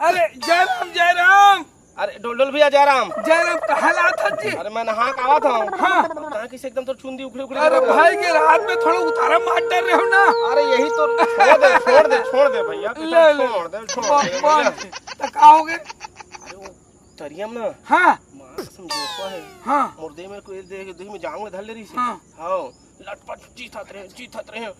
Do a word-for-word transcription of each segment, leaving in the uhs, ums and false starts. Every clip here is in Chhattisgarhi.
अरे जय राम, जय राम। अरे ढोलढोल भैया, जय राम। जय राम, कहाँ लात हस जी? अरे मैं नहा के आवत हूँ। हाँ। तहाँ किसे एकदम तो चुंदी उखड़ी उखड़ी अरे लगा। भाई के रात में थोड़ा उतारा मार डर रहे हो ना। अरे यही तो, छोड़ दे, छोड़ दे, छोड़ दे भैया, ले, ले। छोड़ दे, छोड़ दे भैया। तो का हो गए? अरे वो तरिया में ना। हाँ। माँ कसम जोंकवा है। हाँ। मुर्दे में कोई देख, देख में जांग में धर ले रही से। हाँ। हाँ। लटपट चीथत रहे, चीथत रहे।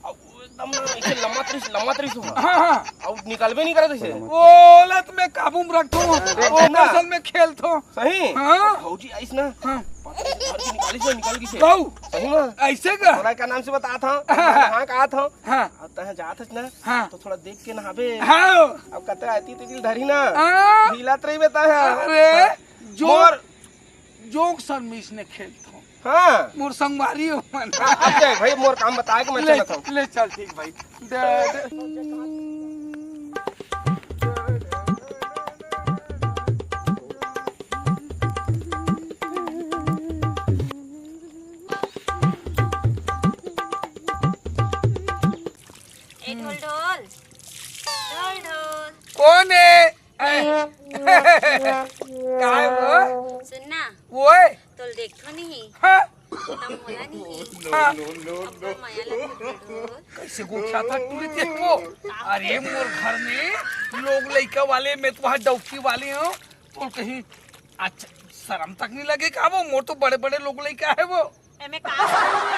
अब वो एकदम ना ऐसे लमत रही, लमत रही से। हाँ, हाँ। अब निकलबे नहीं करत से। ओलत में काबू में रखथो, अरे, ओकर ना। सन में खेलथो। सही? हाँ। भौजी आइस ना। हाँ। पता नहीं घर से निकाली से, निकल गई से। कहू? सही में? ऐसे का? तोला का नाम से बता था। हाँ। हाँ, कहा था। हाँ। अब तहाँ जात हस ना, हाँ। तो थोड़ा देख के नहाबे। हाँ। अब कतरा आती तो दिल धरी ना। हाँ। हिलत रही बेटा है। अरे, जो, मोर जोक सन में इसने खेलत हो। हाँ। मोर संगवारी हो मन। अब जाए भाई, मोर काम बताए के मैं ले, चलत हूँ। ले चल, ठीक भाई। दे, दे। ए ढोल ढोल, ढोल ढोल। कौन है? ए, काय वो? सुन ना, ओए। तोल देखथो नहीं। हाँ। तब मोला नहीं। हाँ। अब तो मया लगथे ढोल ढोल। कैसे गोठियाथस टूरी तें वो? अरे मोर घर में लोग लइका वाले, मैं तो वहाँ डौकी वाले हूँ। तो कहीं अच्छा शर्म तक नहीं लगे का वो? मोर तो बड़े बड़े लोग लइका है वो। एमे का शर्म है?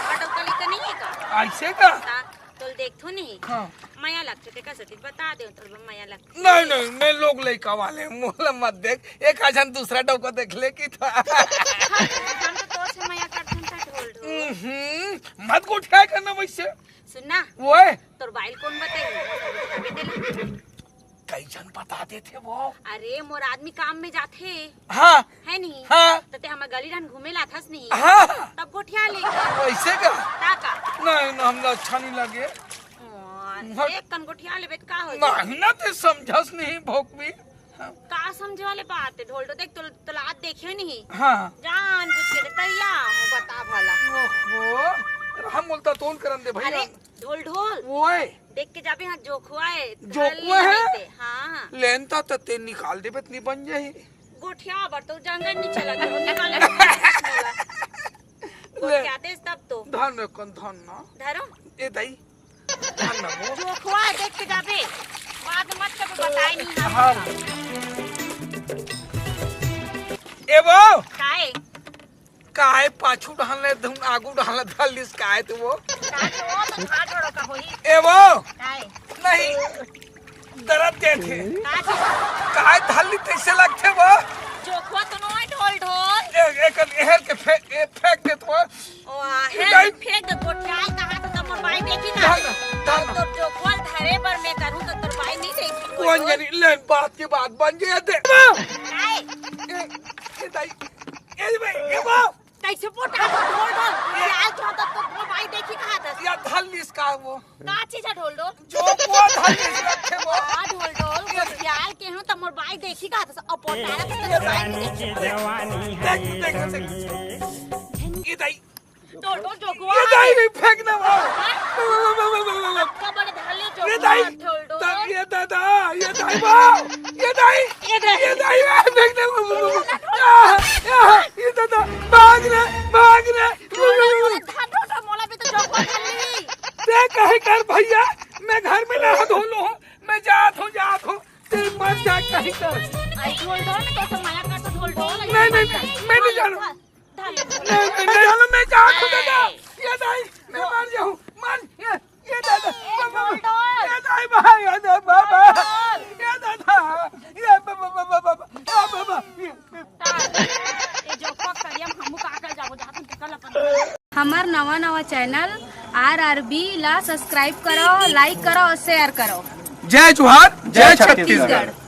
बड़का लइका नहीं है का? ऐसे का? ता, तोल देखथो नहीं। हाँ। मया लगथे, तेकर सेती बता दे, तोल मया लगथे। नहीं, नहीं, मैं लोग लइका वाले हूँ, मोला मत देख। एक आझन दूसरा डौका देख ले कि था। हम तो तोर से मया करथन, ता ढोल ढोल। हम्म, मत गोठिया करना वैसे। सुन ना। ओए। तोर बाई ल कोन बताही? कई झन बता देथे वो। अरे, मोर आदमी काम में जाथे। हाँ। है नहीं? हाँ। त तें हमर गली डहन घूमे ल आथस नहीं? हाँ। तब गोठिया ले। वैसे का? ता का? नहीं ना, हमला अच्छा नहीं लगे। हाँ, हट। एक कन गोठिया लेबे त का हो जाए? नहीं ना, तें समझस नहीं भोकवी। हाँ। का समझे वाले बात है, ढोल ढोल? देख, तोल-, तोला आज देखे नहीं। हाँ। जान बुझ के देता या, बता भला। ओहो, हम बोलता तोन करन दे भैया। अरे, ढोल ढोल। ओए। देख के जाबे, हाँ, जोखवा है। जोखवा है? हाँ। लेन ता त तें निकाल देबे त नहीं बन जाही। गोठिया बर तो जंगल नहीं चला गया, निकाले मोला। ले। गोठिया देस तब तो। धन रखन, धन ना। धरो। ए दाई, धन ना वो। जोखवा देख के जाबे। बाद मत कभी बताए नहीं हम। हाँ। ए वो। काय? काय पाछू डहन ले धुन आगू डहन ले धर लिस काय तू वो? काय तो वो तो हाथ जोड़ो का होई। ए वो। काय? नहीं। दरद देथे। का चीज? काय धल्ली तइसे लगथे वो? जोखवा तो नोय ढोल ढोल। ए, एकर एहर के फे-, ए, फेंक देत वो। ओ, आ, हे, नहीं। फेंक दे, गोठियाल कहा तो तब मोर बाई देखी ना। धर ना, धर ना। तोर जोखवा धरे बर मैं करूँ तो तोर बाई नहीं देखी। कोन जनी, ले बात के बात बन गया दे। काय? ए, ए, दाई। ए, भाई, ए, बाप। कइसे पोटा ढोल ढोल? गोठियाल तो तब तो मोर बाई देखी कहा था। या धल्लीस का वो? का चीज है ढोल ढोल? जोखवा धल्लीस रखे वो। हाँ, ढोल ढोल, गोठियाल के हूँ, त मोर बाई देखी का, त अब पोटारा के तो बाई नहीं देखी। देख, देख, देख। ये दाई। ढोल ढोल, जोखवा ये दाई है। नहीं फेंकना वो। हाँ? सबका बड़े धल्ले ये जोखवा दाई। ढोल ढोल। तब ये दादा, ये दाई वो। ये दाई। ये दाई। ये दाई, ये फेंकना वो। या, या, ये दादा, भाग रे, भाग रे। ढोल ढोल, मोला धर ढोल ढोल, मोला भी तो जोखवा धल्ली। ते कहे कर भैया, मैं घर में नहा धो लूं, मैं जात हूँ, जात हूँ, ते मर जा कहीं कर। आई ढोल ढोल, मैं तो मया कर तो ढोल ढोल। नहीं, नहीं, नहीं, मैं नहीं जानू। धर ले। नहीं, नहीं, नहीं जानू, मैं जात हूँ दादा। ए। ये नहीं, मैं मर जाऊँ, मर, ये, ये दादा, ए, बाबा, ढोल ढोल। ये दाई भाई, ये दादा, बाबा, ढोल ढोल। ये दादा, ये बाबा, बाबा, बाबा, ये बाबा, ये। ए जोखवा करिया, हमू का कर जाबो, जहाँ तुम टिकल अपन। हमर नवा नवा चैनल आर आर बी ला सब्सक्राइब करो, लाइक करो और शेयर करो। जय जोहार, जय जय छत्तीसगढ़। छत्तीसगढ़।